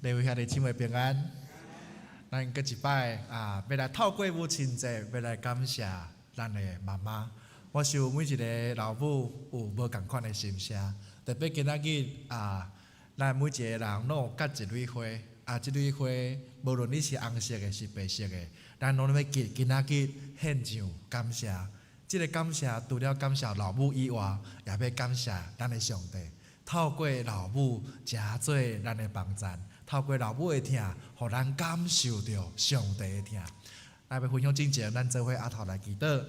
各位兄弟姊妹平安。咱閣一擺啊，欲來透過母親節，欲來感謝咱的媽媽。我想每一个老母有無仝款的心聲，特別今仔日啊，咱每一个人攏有結一蕊花，啊，這蕊花無論你是紅色的，是白色的，咱攏欲記今仔日獻上感謝。這个感謝除了感謝老母以外，也欲感謝咱的上帝。透過老母，成做咱的幫贊；透過老母的疼，予咱感受著上帝的疼。來，欲分享進前，咱做伙阿頭來祈禱。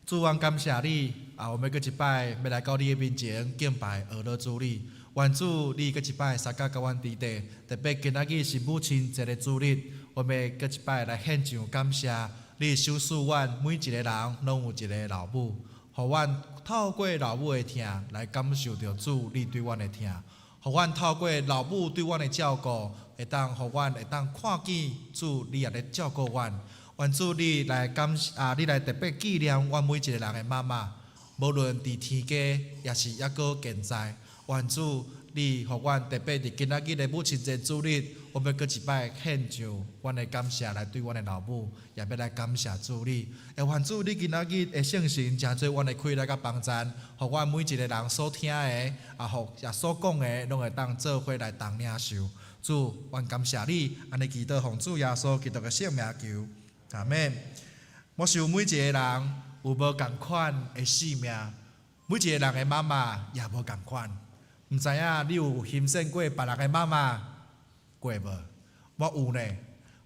主，阮感謝你，啊，我們閣一擺欲來到你的面前敬拜阿樂主你。願主你閣一擺相佮佮阮佇咧，特別今仔日是母親節的主日，我們閣一擺來獻上感謝。你賞賜阮每一个人攏有一个老母，予阮透過老母的疼來感受著主你對阮的疼，予阮透過老母對阮的照顧，會當予阮會當看見主你也咧照顧阮。願主你來感啊，你來特別紀念阮每一个人的媽媽，無論佇天家，抑是猶閣健在。願主你予阮特別佇今仔日的母親節主日，我欲閣一擺獻上阮的感謝來對阮的老母，也欲來感謝主你。會願主你今仔日的聖神成做阮的氣力佮幫贊，予阮每一个人所聽的，啊，予也所講的，攏會當做伙來同領受。主，阮感謝你，按呢祈禱奉主耶穌基督的聖名求，阿們。我想每一个人有無仝款的性命，每一个人的媽媽也無仝款。毋知影你有欣賞過別人的媽媽過無？我有呢。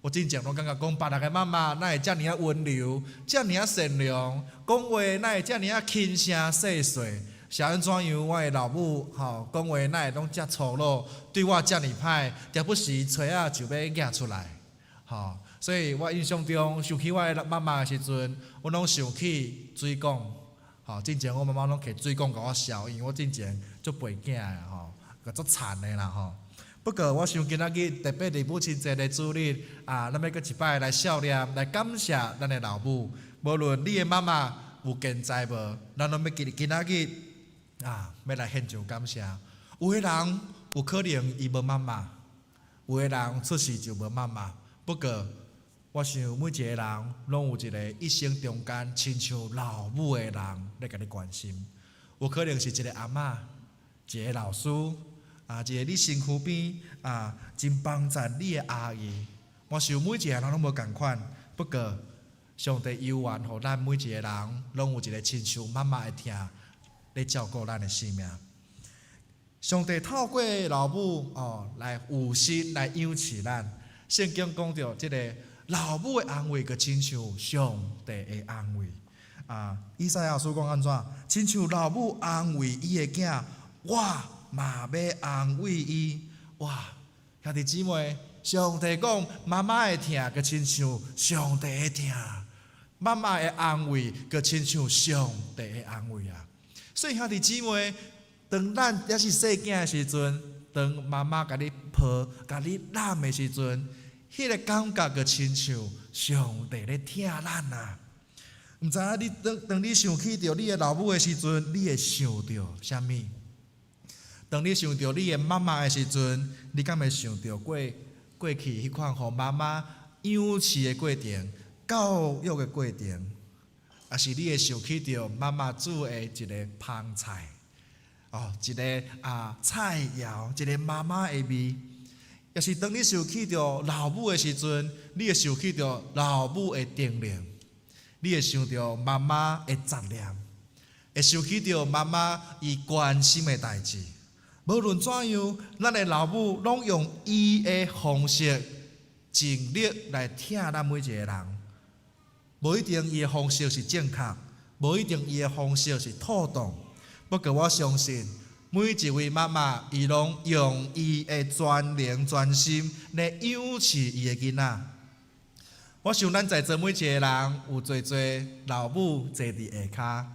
我進前攏感覺講別人的媽媽哪會遮爾仔溫柔，遮爾仔善良，講話哪會遮爾仔輕聲細細？是按怎樣？我的老母吼講話哪會攏遮粗魯，對我遮爾歹，時不時錘仔就欲攑出來，吼。所以我印象中想起我的媽媽的時陣，我攏想起水管。吼，進前我媽媽攏提水管共我削，因為我進前足肥囝的吼，閣足殘的啦吼。不過我想今仔日特別佇母親節的主日啊，咱欲閣一擺來數念，來感謝咱的老母。無論你的媽媽有健在無，咱攏欲記今仔日啊，欲來獻上感謝。有的人有可能伊無媽媽，有的人出世就無媽媽。不過我想每一个人攏有一个一生中間親像老母的人咧共你關心。有可能是一个阿嬤，一个老師，啊，一个你身軀邊啊，真幫贊你的阿姨。我想每一个人攏無仝款，不過上帝猶原予咱每一个人攏有一个親像媽媽的疼咧照顧咱的生命。上帝透過老母哦來有心來養飼咱。聖經講著這个老母的安慰，閣親像上帝的安慰。啊，以賽亞書講按怎？親像老母安慰伊的囝，我嘛欲安慰伊。哇，兄弟姊妹，上帝講媽媽的疼，閣親像上帝的疼；媽媽的安慰，閣親像上帝的安慰啊。所以兄弟姊妹，當咱猶是細囝的時陣，當媽媽共你抱、共你攬的時陣，彼个感覺閣親像上帝咧疼咱啊！毋知影你當當你想起著你的老母的時陣，你會想著啥物？當你想著你的媽媽的時陣，你敢會想著過過去彼款予媽媽養飼的過程、教育的過程，抑是你會想起著媽媽煮的一个芳菜，哦，一个啊菜餚，一个媽媽的味？抑是當你想起著老母的時陣，你會想起著老母的叮嚀，你會想著媽媽的雜念，會想起著媽媽伊關心的代誌。無論怎樣，咱的老母攏用伊的方式，盡力來疼咱每一个人。無一定伊的方式是正確，無一定伊的方式是妥當。不過我相信，每一位媽媽，伊攏用伊的全能全心來養飼伊的囡仔。我想咱在座每一个人有濟濟老母坐佇下跤，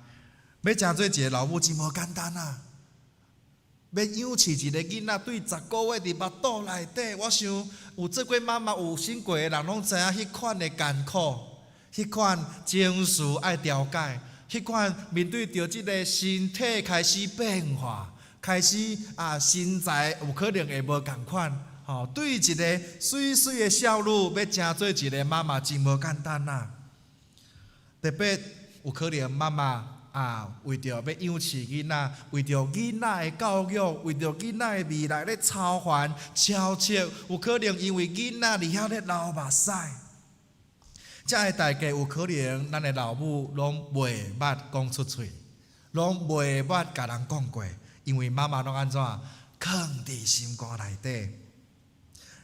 欲成做一个老母真無簡單啊！欲養飼一个囡仔，對10個月佇腹肚內底，我想有做過媽媽、有生過的人，攏知影彼款的艱苦，彼款情緒愛調解，彼款面對著這个身體開始變化，開始啊身材有可能會無仝款，吼，對一个媠媠的少女，欲成做一个媽媽，真無簡單啊！特別有可能媽媽啊，為著欲養飼囡仔，為著囡仔的教育，為著囡仔的未來咧操煩焦切，有可能因為囡仔佇遐咧流目屎。這个代價有可能咱的老母攏袂捌講出喙，攏袂捌共人講過，因為媽媽攏按怎囥佇心肝內底。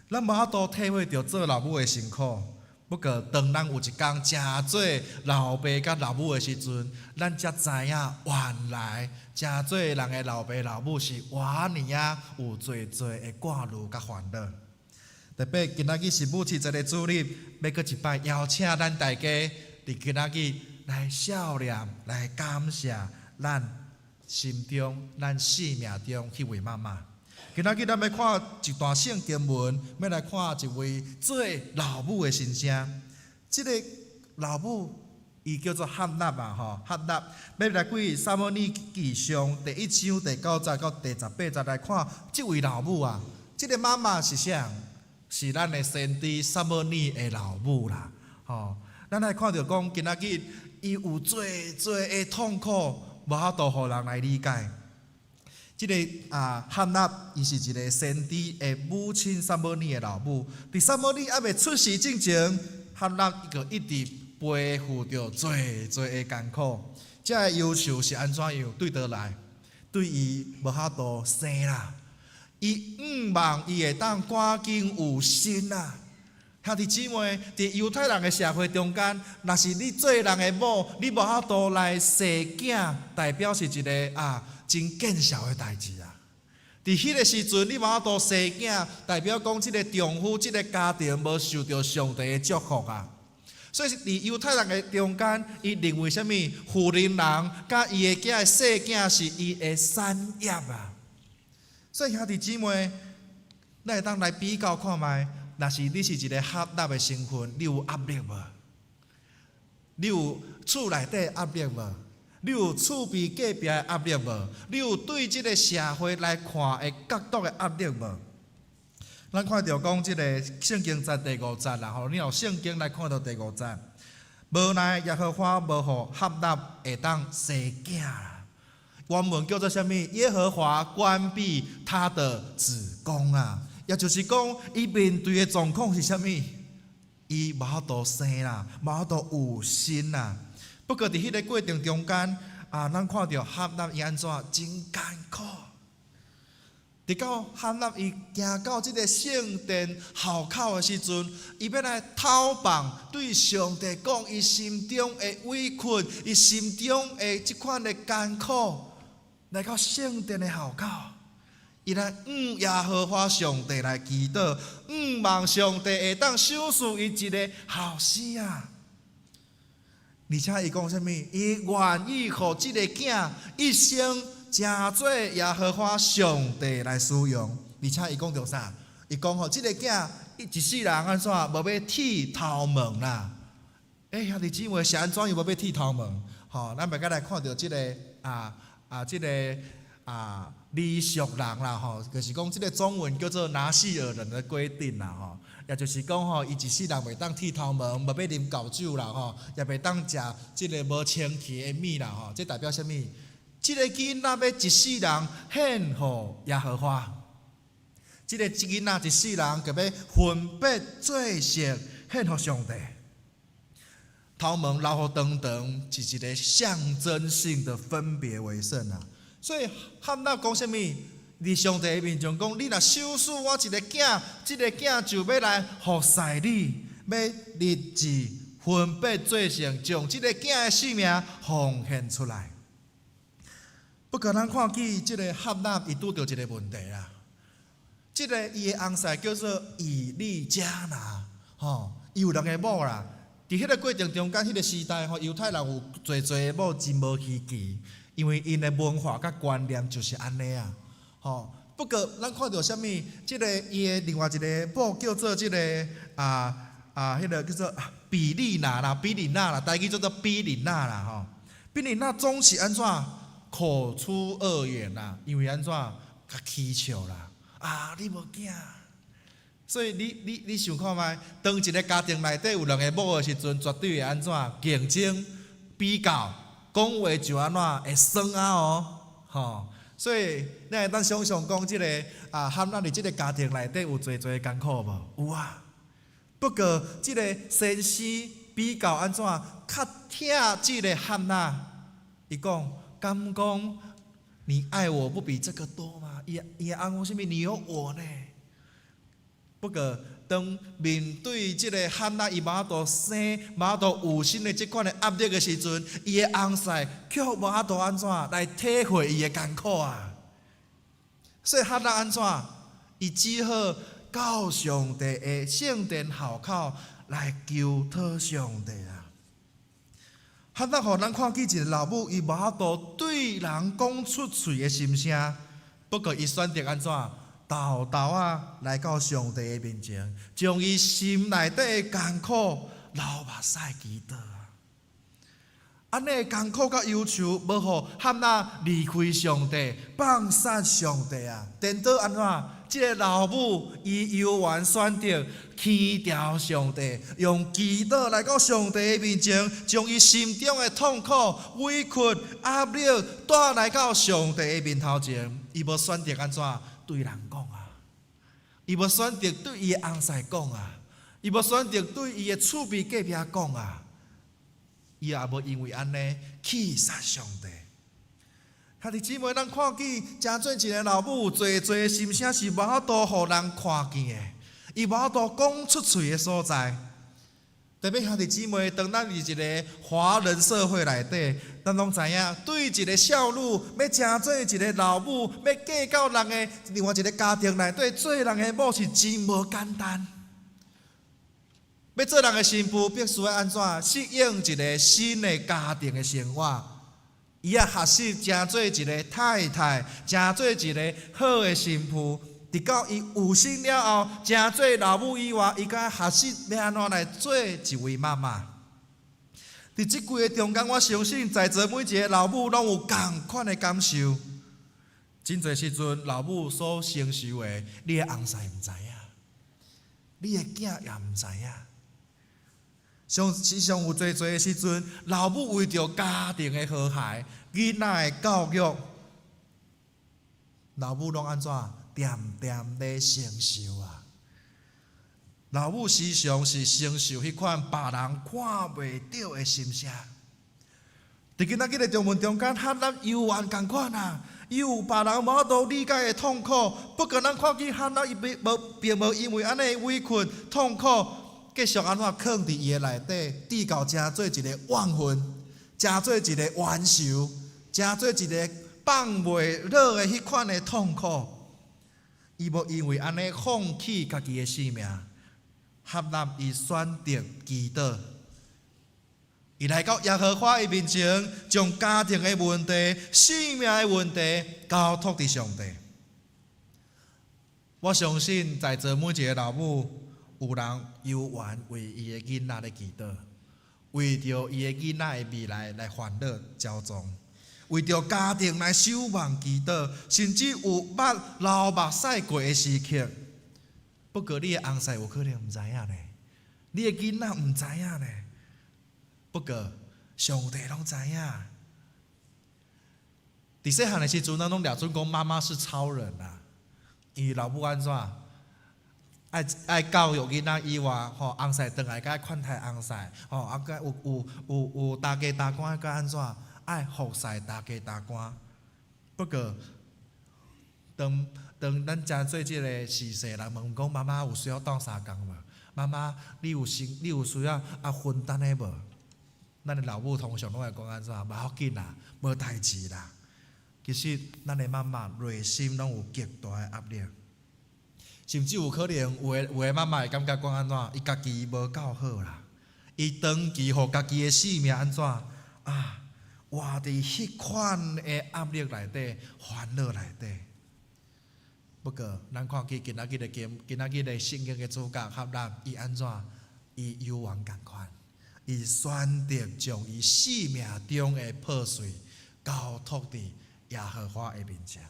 咱無法度體會著做老母的辛苦，不過當咱有一工成做老爸佮老母的時陣，咱才知影原來成做人的老爸老母是偌爾仔有濟濟的掛慮佮煩惱。特別今仔日是母親節的主日，欲閣一擺邀請咱大家佇今仔日來數念、來感謝咱心中、咱生命中彼位媽媽。今仔日咱欲看一段聖經文，欲來看一位做老母的心聲。這个老母伊叫做哈拿啊，吼，哈拿。欲來對撒母耳記上第一章第九節到第十八節來看這位老母啊，這个媽媽是啥？是咱的先知撒母耳的老母啦，吼！咱來看著講，今仔日伊有濟濟的痛苦，無法度予人來理解。這个啊，哈拿伊是一个先知的母親撒母耳的老母。佇撒母耳猶未出世之前，哈拿伊就一直背負著濟濟的艱苦。這个憂愁是按怎樣？對佗來？對伊無法度生啦。伊向望伊會當趕緊有身啊！兄弟姊妹，佇猶太人的社會中間，若是你做人的某，你無法度來生囝，代表是一个啊真見笑的代誌啊！佇彼个時陣，你無法度生囝，代表講這个丈夫、這个家庭無受著上帝的祝福啊！所以佇猶太人的中間，伊認為啥物？婦人人佮伊的囝的生囝是伊的產業啊！所以兄弟姊妹，咱會當來比較看覓，若是你是一个哈拿的身份，你有壓力無？你有厝內底壓力無？你有厝邊隔壁的壓力無？你有對這个社會來看的角度的壓力無？咱看著講這个聖經節第五節啦吼，你用聖經來看著第五節，無奈耶和華無予哈拿會當生囝啦。原文叫做啥物？耶和華關閉她的子宮啊，也就是講，伊面對的狀況是啥物？伊無法度生啦，無法度有身啦。不過佇彼个過程中間啊，咱看著哈拿伊按怎真艱苦。直到哈拿伊行到這个聖殿後口的時陣，伊欲來透放對上帝講伊心中的委屈，伊心中的這款的艱苦，來到聖殿的後口，伊來向耶和華上帝來祈禱，向望上帝會當賞賜伊一个後生啊！而且伊講啥物？伊願意予這个囝一生成做耶和華上帝來使用。而且伊講著啥？伊講吼，這个囝一世人按怎無欲剃頭毛啦？欸，兄弟姊妹是按怎樣無欲剃頭毛？吼，咱欲閣來看著這个啊啊，這个啊，離屬人啦吼，就是講這个中文叫做拿細耳人的規定啦吼，也就是講吼，伊一世人袂當剃頭毛，無欲啉厚酒啦吼，也袂當食這个無清氣的物啦吼，這代表啥物？這个囡仔欲一世人獻予耶和華，這个囡仔一世人就欲分別做聖獻予上帝。頭毛留予長長，是一个象徵性的分別為聖啊。所以哈拿講啥物？佇上帝面前講，你若賞賜我一个囝，這个囝就欲來服侍你，欲立志分別做聖，將這个囝的性命奉獻出來。不過，咱看見這个哈拿伊拄著一个問題啦。這个伊的翁婿叫做以利加拿，吼，伊有兩个某啦。佇彼个過程中間，彼个時代吼，猶太人有濟濟个某真無稀奇，因為𪜶的文化佮觀念就是按呢啊，吼。不過，咱看著啥物？這个伊的另外一个某叫做這个啊啊，彼个叫做比利娜啦，比利娜啦，台語叫做比利娜啦，吼。比利娜總是按怎口出惡言啦，因為按怎共起笑啦，啊，你無囝。所以你想看覓？當一个家庭內底有兩个某的時陣，絕對會按怎競爭、比較、講話就按怎會酸啊哦，吼！所以你會當想像講，這个啊，哈拿佇這个家庭內底有濟濟艱苦無？有啊。不過，這个先生比較按怎較疼這个哈拿，伊講敢講你愛我不比這個多嗎？伊翁講啥物？你有我呢。不過，當面對這个哈拿伊無法度生、無法度有新的這款的壓力的時陣，伊的翁婿卻無法度按怎來體會伊的艱苦啊！所以哈拿按怎，伊只好到上帝的聖殿後口來求討上帝啊！哈拿予咱看見一个老母，伊無法度對人講出喙的心聲，不過伊選擇按怎？沓沓仔來到上帝的面前，將伊心內底的艱苦流目屎祈禱啊！按呢艱苦佮憂愁，無予哈拿離開上帝，放殺上帝啊！顛倒按怎？這个老母伊猶原選擇倚牢上帝，用祈禱來到上帝的面前，將伊心中的痛苦、委屈、壓力帶來到上帝的面頭前。伊無選擇按怎對人講啊？伊無選擇對伊的翁婿講啊？伊無選擇對伊的厝邊隔壁講啊？伊也無因為按呢棄殺上帝。兄弟姊妹，咱看見成做一个老母，濟濟心聲是無法度予人看見的，伊無法度講出喙的所在。特別兄弟姊妹，當咱佇一个華人社會內底，咱攏知影，對一个少女欲成做一个老母，欲嫁到人的另外一个家庭內底做人的某是真無簡單。欲做人的新婦，必須愛按怎適應一个新的家庭的生活。伊愛學習成做一个太太，成做一个好的新婦。直到伊有身了後，成做老母以外，伊閣愛學習欲按怎來做一位媽媽。佇這幾个中間，我相信在座每一个老母攏有仝款的感受。真濟時陣，老母所承受的，你的翁婿毋知影，你的囝也毋知影。上時常有濟濟的時陣，老母為著家庭的和諧、囡仔的教育，老母攏按怎恬恬咧承受啊？老母時常是承受彼款別人看袂著的心聲。佇今仔日的經文中間，哈拿猶原仝款啊，伊有別人無法度理解的痛苦。不過咱看見哈拿伊並無並無因為按呢委屈痛苦，繼續按怎囥佇伊的內底，直到成做一个怨恨，成做一个冤仇，成做一个放袂落的彼款的痛苦。伊無因為按呢放棄家己的性命，哈拿伊選擇祈禱。伊來到耶和華的面前，將家庭的問題、性命的問題交託佇上帝。我相信在座每一个老母，有人猶原為伊的囡仔咧祈禱，為著伊的囡仔的未來來煩惱焦躁，為著家庭來守望祈禱，甚至有捌流目屎過的時刻。不過你的翁婿有可能毋知影呢，你的囡仔毋知影呢。不過上帝攏知影。佇細漢的時陣，咱攏掠準講媽媽是超人啊，因為老母按怎？愛愛教育囡仔以外，吼，翁婿轉來閣愛款待翁婿，吼，啊，閣有有有有大家大官閣按怎？愛服侍大家大官。不過，當當咱誠做這个時勢，人問講媽媽有需要鬥相共無？媽媽，你有先你有需要啊分擔的無？咱的老母通常攏會講按怎？無要緊啦，無代誌啦。其實，咱的媽媽內心攏有極大的壓力。甚至有可能有的有的媽媽會感覺講按怎？伊家己無夠好啦，伊長期予家己的性命按怎啊？活佇彼款的壓力內底、煩惱內底。不過，咱看見今仔日的經，今仔日的聖經的主角哈拿，伊按怎？伊猶原仝款，伊選擇將伊生命中的破碎交託佇耶和華的面前。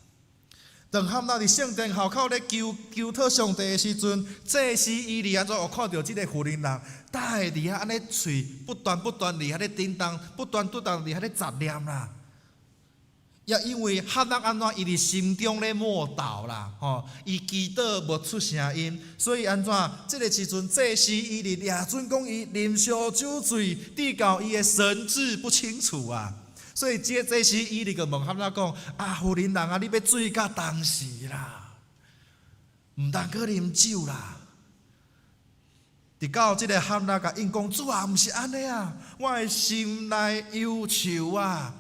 當哈拿佇聖殿後口咧求求討上帝的時陣，祭司以利按怎有看著這個婦人人，逐下佇遐按呢喙不斷不斷佇遐咧叮當，不斷不斷佇遐咧雜念啦。也因為哈拿按怎伊佇心中咧默禱啦，吼，伊祈禱無出聲音，所以按怎這個時陣祭司以利掠準講伊啉燒酒醉，直到伊的神智不清楚啊。所以這祭司以利就問哈拿講：啊，婦人人啊，你欲醉到當時啦？毋通閣啉酒啦！直到這個哈拿共應講：主啊，毋是按呢啊，我的心內憂愁啊，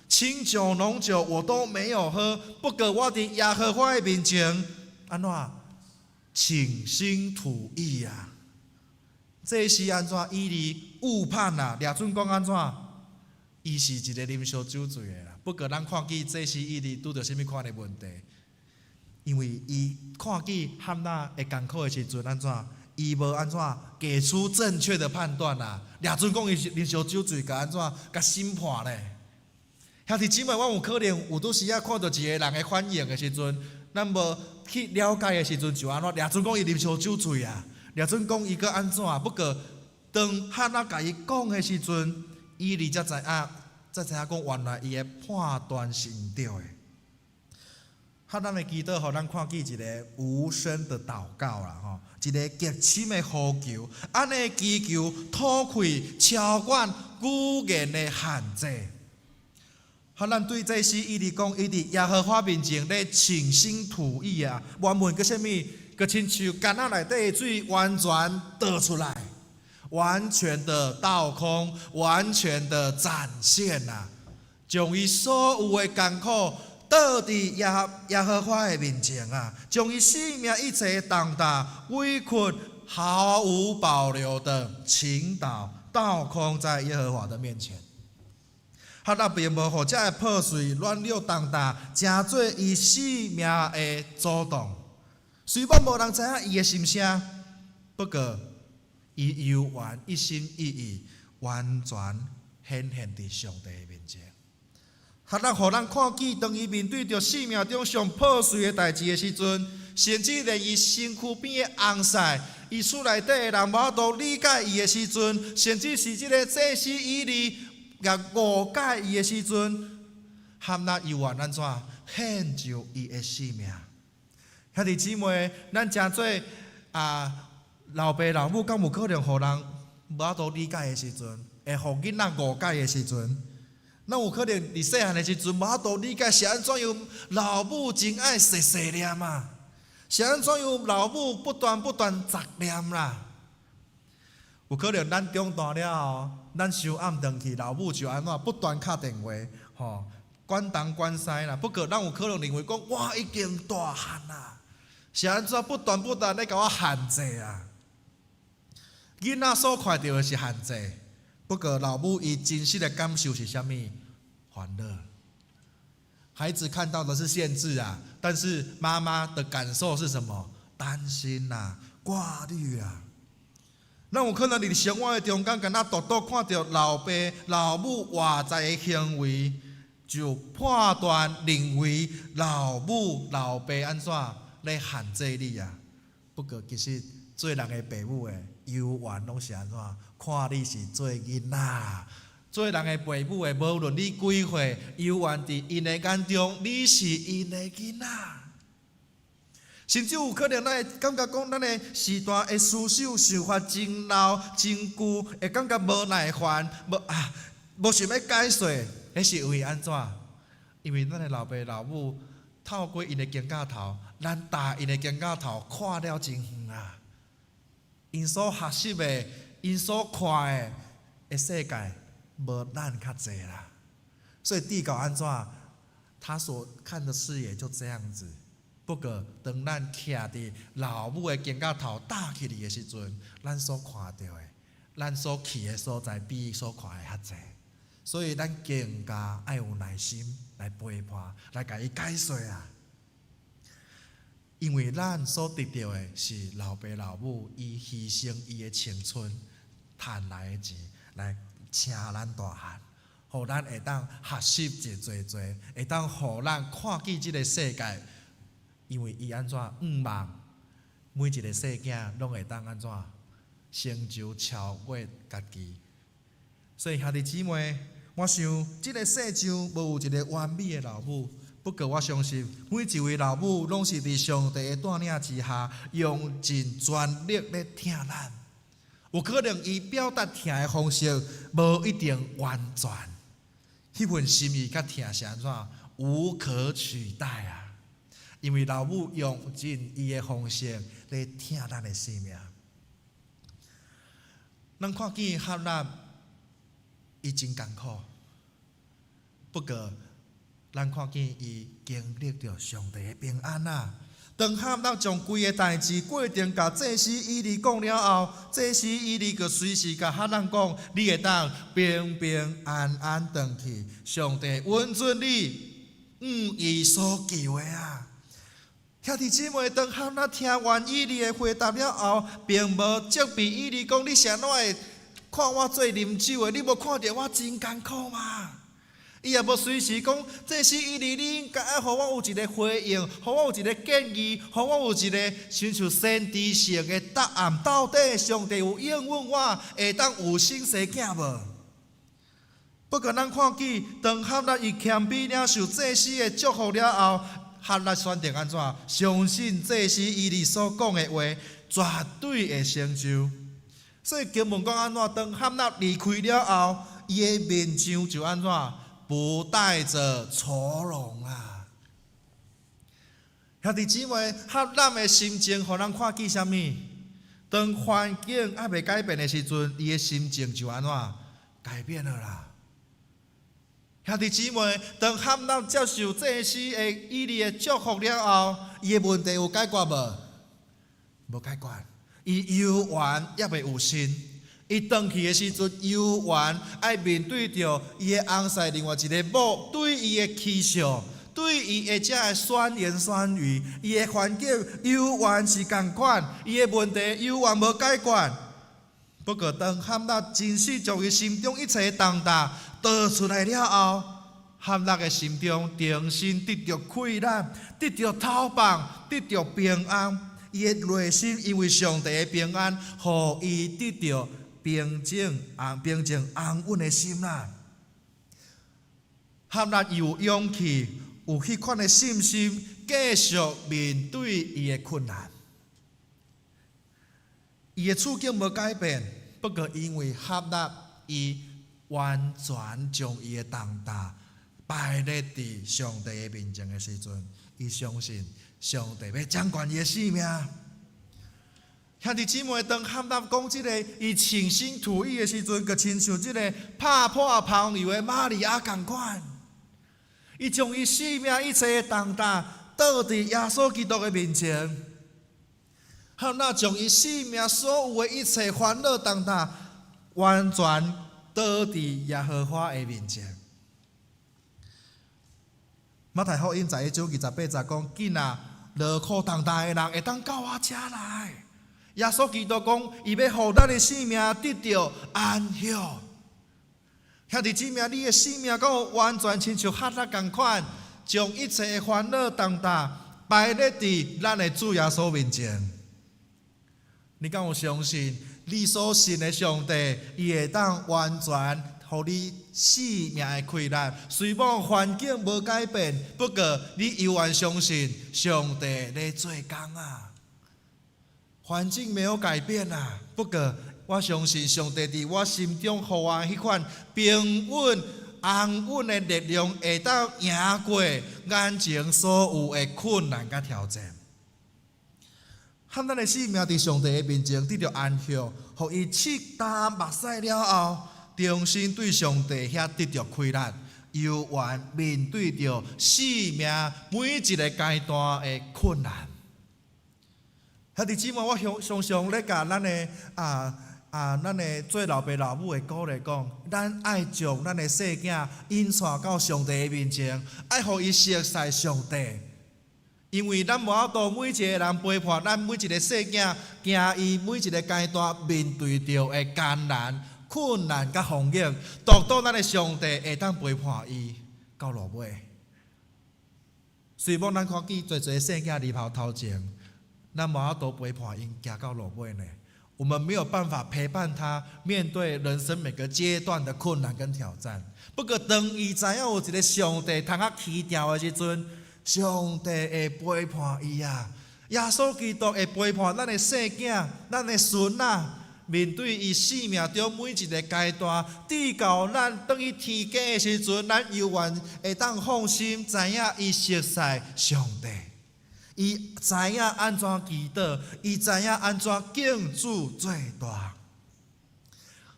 清酒濃酒我都沒有喝，不過我佇耶和華的面前，按怎傾心吐意啊？這是按怎以利誤判啊？掠準講按怎？伊是一個啉燒酒醉的啦。不過咱看見祭司以利拄著啥物款的問題？因為伊看見哈拿的艱苦的時陣，按怎？伊無按怎給出正確的判斷啊？掠準講伊是啉燒酒醉，共按怎共審判咧？兄弟姊妹，我有可能有拄時仔看著一個人的反應的時陣，咱無去了解的時陣，就按怎掠準講伊啉燒酒醉啊？掠準講伊閣按怎？不過當哈拿共伊講的時陣，以利才知影，才知影講原來伊的判斷是毋對的。哈拿的祈禱，予咱看見一個無聲的禱告啦，吼，一個極深的呼求，按呢祈求突破超越語言的限制。哈拿對祭司以利講，伊佇耶和華面前咧傾心吐意啊，原文閣啥物？閣親像矸仔內底的水完全倒出來。完全的倒空，完全的展現啊！將伊所有的艱苦倒佇耶和華的面前啊，將伊性命一切重擔、委屈，毫無保留的傾倒倒空在耶和華的面前。哈拿並無予這个破碎軟弱重擔，成做伊性命的阻擋。雖然無人知影伊的心聲，不過伊猶原一心一意，完全顯現佇上帝的面前。哈拿予咱看見，當伊面對著生命中上破碎的代誌的時陣，甚至連伊身軀邊的翁婿，伊厝內底的人無法度理解伊的時陣，甚至是這個祭司以利共誤解伊的時陣，哈拿猶原按怎獻上伊的性命。兄弟姊妹，咱誠做啊老爸老母，敢有可能予人無法度理解的時陣，會予囡仔誤解的時陣？咱有可能佇細漢的時陣無法度理解是按怎樣老母真愛細細念啊，是按怎樣老母不斷不斷雜念啦。有可能咱長大了後，咱收暗轉去，老母就按怎不斷敲電話，吼，管東管西啦。不過咱有可能認為講，我已經大漢啦，是按怎不斷不斷咧共我限制啊？囡仔所看著的是限制，不過老母伊真實的感受是啥物？煩惱。孩子看到的是限制啊，但是媽媽的感受是什麼？擔心啊，掛慮啊。咱有可能佇生活的中間，敢若獨獨看著老爸老母外在的行為，就判斷認為老母老爸按怎咧限制你啊？不過其實做人的爸母的，猶原攏是按怎看你是做囡仔。做人的爸母的，無論你幾歲，猶原佇𪜶的眼中，你是𪜶的囡仔。甚至有可能，咱會感覺講，咱的時代的思想想法真老真舊，會感覺無耐煩，無啊，無想欲解說，彼是為按怎？因為咱的老爸老母透過𪜶的肩胛頭，咱踏𪜶的肩胛頭看了真遠啊！𪜶所學習的，𪜶所看的世界，無咱較濟啦。所以直到按怎，他所看的視野就這樣子。不過，當咱徛佇老母的肩胛頭搭起去的時陣，咱所看著的，咱所去的所在，比伊所看的較濟。所以，咱更加愛有耐心來陪伴，來共伊解說啊。因為咱所得著的是老爸老母伊犧牲伊的青春，賺來的錢來請咱大漢，予咱會當學習真濟濟，會當予咱看見這個世界。因為伊按怎向望，每一個細囝攏會當按怎成就超越家己。所以兄弟姊妹，我想這個世上無有一個完美的老母，不過我相信每一位老母攏是佇上帝的帶領之下，用盡全力咧疼咱。有可能伊表達疼的方式無一定完全，彼份心意佮疼是按怎無可取代啊！因為老母用盡伊的方式咧疼咱的生命。咱看見哈拿伊真艱苦，不過咱看見伊經歷著上帝的平安啊！當哈拿將規个代誌過程共祭司以利講了後，祭司以利閣隨時共哈拿講：你會當平平安安轉去，上帝允准你向伊所求的啊！兄弟姊妹，當哈拿聽完以利的回答了後，並無責備以利講：你是按怎會看我做啉酒的？你無看著我真艱苦嗎？伊也無隨時講，祭司以利，你應該愛予我有一個回應，予我有一個建議，予我有一個親像先知性的答案。到底上帝有應允我，會當有生細囝無？不過咱看見，當哈拿伊謙卑領受祭司的祝福了後，哈拿選擇按怎？相信祭司以利所講的話，絕對會成就。所以經文講按怎？當哈拿離開了後，伊的面上就按怎？不帶著愁容啊！兄弟姊妹，哈拿的心情，予咱看見啥物？當環境猶未改變的時陣，伊的心情就按怎改變了啦。兄弟姊妹，當哈拿接受祭司的以利的祝福了後，伊的問題有解決無？無解決，伊猶原猶未有信。伊轉去的時陣，猶原愛面對著伊的翁婿另外一个某對伊的取笑，對伊的這个酸言酸語，伊的環境猶原是仝款，伊的問題猶原無解決。不過當哈拿真實將伊心中一切重擔倒出來了後，哈拿的心中重新得著氣力，得著透放，得著平安。伊的內心因為上帝的平安，予伊得著平靜、安平靜、安穩的心啦。哈拿有勇氣，有彼款的信心，繼續面對伊的困難。伊的處境無改變，不過因為哈拿伊完全將伊的重擔擺咧佇上帝的面前的時陣，伊相信上帝欲掌權伊的性命。兄弟姊妹，當哈拿講這个伊傾心吐意的時陣，就親像這个拍破香油的瑪利亞仝款，伊將伊性命一切的重擔倒佇耶穌基督的面前。哈拿將伊性命所有的一切煩惱重擔，完全倒佇耶和華的面前。馬太福音11章28節講：囝仔，勞苦重擔的人會當到我遮來。耶穌基督講，伊欲予咱的性命得著安息。兄弟姊妹，你的性命敢有完全親像哈拿仝款，將一切的煩惱重擔擺咧佇咱的主耶穌面前。你敢有相信，你所信的上帝，伊會當完全予你性命的氣力？雖罔環境無改變，不過你猶原相信上帝咧做工啊！環境沒有改變啊，不過我相信上帝佇我心中予我彼款平穩、安穩的力量，會當贏過眼前所有的困難佮挑戰。和咱的性命佇上帝的面前得著安息，予伊拭乾目屎了後，重新對上帝遐得著氣力，猶原面對著生命每一个階段的困難。兄弟姊妹，我常常咧共咱的啊啊，咱的做老爸老母的鼓勵講，咱愛將咱的細囝引帶到上帝的面前，愛予伊熟似上帝。因為咱無法度每一個人陪伴咱每一个細囝，行伊每一个階段面對著的艱難、困難佮風雨，獨獨咱的上帝會當陪伴伊到落尾。雖罔咱看見濟濟細囝離跑頭前，咱無法度陪伴𪜶行到落尾呢。我們沒有辦法陪伴他面對人生每個階段的困難跟挑戰。不過，當伊知影有一个上帝通啊起定的時陣，上帝會陪伴伊啊！耶穌基督會陪伴咱的細囝、咱的孫仔，面對伊生命中每一个階段，直到咱轉去天家的時陣，咱猶原會當放心，知影伊熟似上帝，伊知影按怎祈禱，伊知影按怎敬主最大。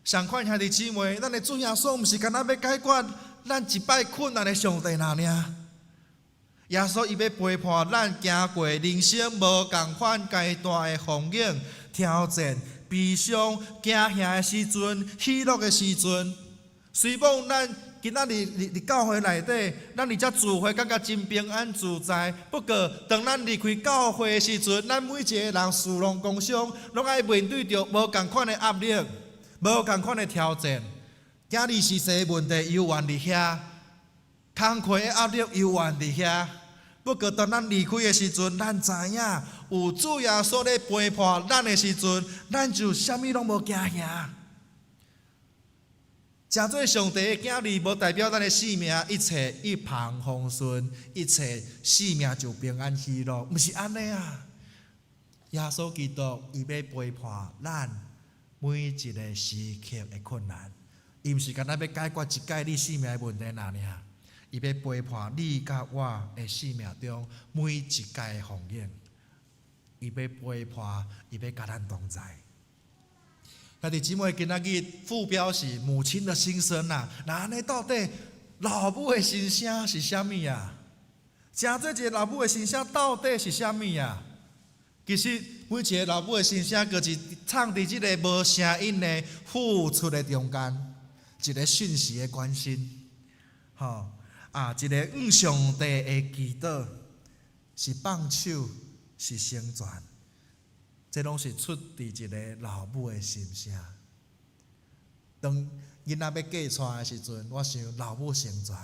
相款兄弟姊妹，咱的主耶穌毋是干焦欲解決咱一擺困難的上帝爾爾。耶穌伊欲陪伴咱行過人生無仝款階段的風景、挑戰、悲傷、驚嚇的時陣、喜樂的時陣。雖罔咱今仔日佇教會內底，咱佇遮聚會感覺真平安自在。不過，當咱離開教會的時陣，咱每一个人士攏工傷，攏愛面對著無仝款的壓力、無仝款的挑戰。囝兒時勢問題猶原佇遐，工課的壓力猶原佇遐。不過，當咱離開的時陣，咱知影有主耶穌咧陪伴咱的時陣，咱就啥物攏無驚嚇。成做上帝的囝兒，無代表咱的生命一切一帆風順，一切生命就平安喜樂，毋是按呢啊！耶穌基督伊欲陪伴咱每一个時刻的困難，伊毋是干焦欲解決一擺你生命的問題爾爾。伊欲陪伴你佮我的生命中每一擺的風雨，伊欲陪伴，伊欲佮咱同在。兄弟姊妹，今仔日副標是母親的心聲啊！那按呢到底老母的心聲是啥物啊？成做一个老母的心聲到底是啥物啊？其實每一个老母的心聲，就是藏佇這个無聲音的付出的中間，一个訊息的關心，吼啊，一个向上帝的祈禱，是放手，是成全，這攏是出佇一个老母的心聲。當囡仔欲嫁娶的時陣，我想老母成全；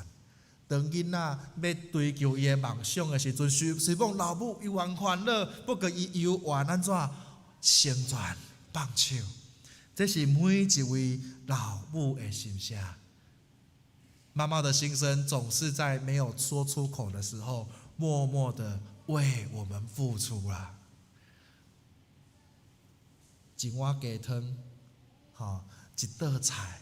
當囡仔欲追求伊的夢想的時陣，雖雖罔老母猶原煩惱，不過伊猶原按怎成全放手。這是每一位老母的心聲。媽媽的心聲總是在沒有說出口的時候，默默的為我們付出啦。一碗雞湯，吼，一道菜，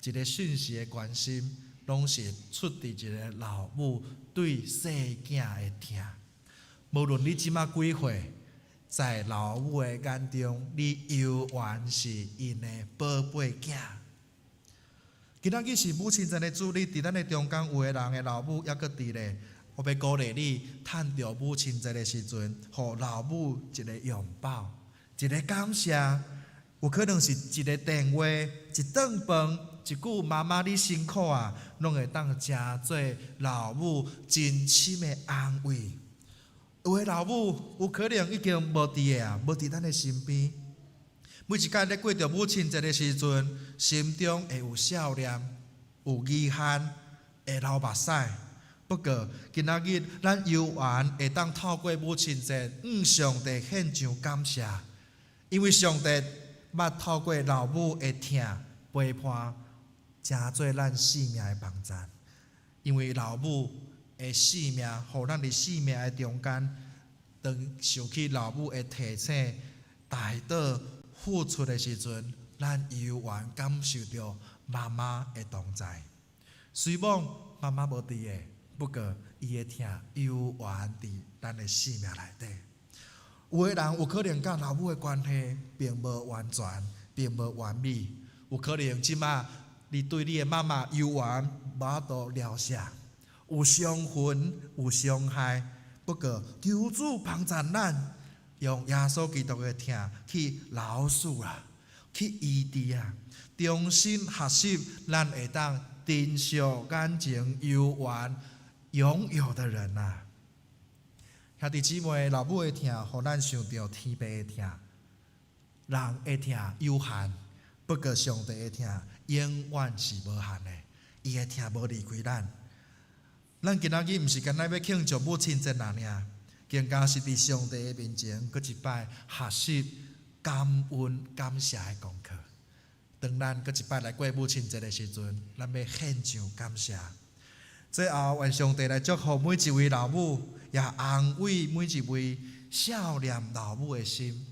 一个訊息的關心，攏是出佇一个老母對細囝的疼。無論你這馬幾歲，在老母的眼中，你猶原是𪜶的寶貝囝。今仔日是母親節的主日，佇咱的中間有的人的老母猶閣佇咧，我欲鼓勵你，趁著母親節的時陣，予老母一个擁抱，一个感謝，有可能是一个電話、一頓飯、一句媽媽你辛苦啊，攏會當成做老母真深的安慰。有的老母有可能已經無佇个啊，無佇咱的身邊。每一擺咧過著母親節的時陣，心中會有想念、有遺憾、會流目屎。不過今仔日咱猶原會當透過母親節，向上帝獻上感謝，因為上帝捌透過老母的疼陪伴，成做咱生命的幫贊。因為老母的生命，予咱佇生命的中間，當想起老母的提醒、代禱、付出的時陣，咱猶原感受著媽媽的同在。雖罔媽媽無佇个，不過伊的疼猶原佇咱的生命內底。有的人有可能佮老母的關係並無完全，並無完美。有可能這馬你對你的媽媽猶原無法度饒恕，有傷痕，有傷害。不過求主幫贊咱，用耶穌基督的疼去饒恕啊，去醫治啊，重新學習，咱會當珍惜眼前猶原擁有的人啊。兄弟姊妹，老母的疼，予咱想著天父的疼。人的疼有限，不過上帝的疼永遠是無限的，伊的疼無離開咱。咱今仔日毋是干焦欲慶祝母親節爾爾，更加是佇上帝的面前，閣一擺學習感恩感謝的功課。當咱閣一擺來過母親節的時陣，咱欲獻上感謝。最後，願上帝來祝福每一位老母，也安慰每一位少年老母的心。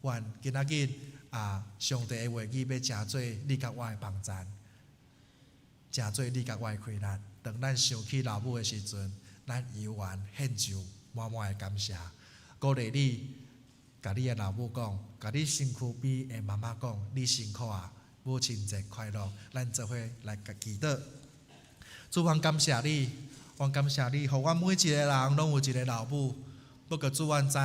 願今仔日啊，上帝的話語欲成做你佮我的幫贊，成做你佮我的氣力。當咱想起老母的時陣，咱猶原獻上滿滿的感謝。鼓勵你，共你的老母講，共你身軀邊的媽媽講，你辛苦啊，母親節快樂。咱做伙來祈禱。主，阮感謝你，阮感謝你，予阮每一个人攏有一个老母。不過主，阮知，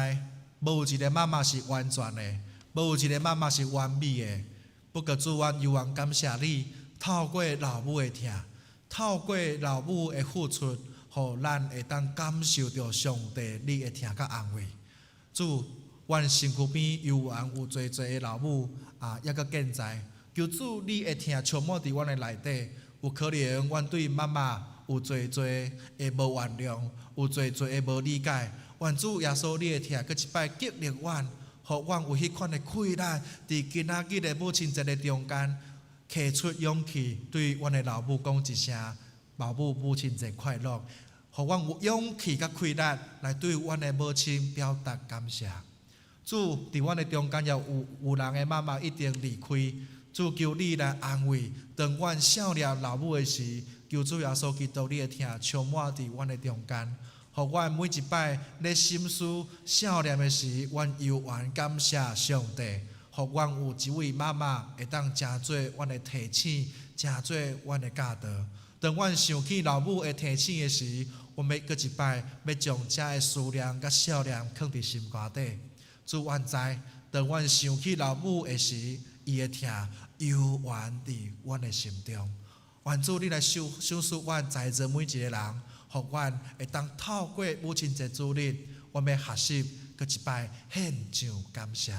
無有一个媽媽是完全的，無有一个媽媽是完美的。不過主，阮猶原感謝你，透過老母的疼，透過老母的付出，予咱會當感受著上帝你的疼佮安慰。主，阮身軀邊猶原有濟濟的老母啊，猶閣健在。求主你的疼充滿佇阮的內底。有可能阮對媽媽有濟濟的無原諒，有濟濟的無理解。願主耶穌你的疼，閣一擺激勵阮，予阮有彼款的氣力，佇今仔日的母親節的中間，提出勇氣對阮的老母講一聲：老母，母親節快樂！予阮有勇氣佮氣力來對阮的母親表達感謝。主，佇阮的中間也有人的媽媽已經離開。主，求你來安慰，當阮想念老母的時，求主耶穌基督你的疼充滿佇阮的中間，予阮每一擺咧心思想念的時，阮猶原感謝上帝，予阮有一位媽媽會當成做阮的提醒，成做阮的教導。當阮想起老母的提醒的時，阮欲閣一擺欲將這个思念佮想念囥佇心肝底。主，阮知，當阮想起老母的時，伊的疼猶原佇阮的心中。願主你來賞賜阮在座每一个人，予阮會當透過母親節主日，阮欲學習閣一擺獻上感謝。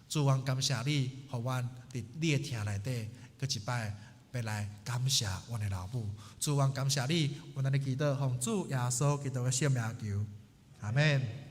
主，阮感謝你，予阮佇你的疼內底，閣一擺欲來感謝阮的老母。主，阮感謝你，阮按呢祈禱，奉主耶穌基督的聖名求，阿們。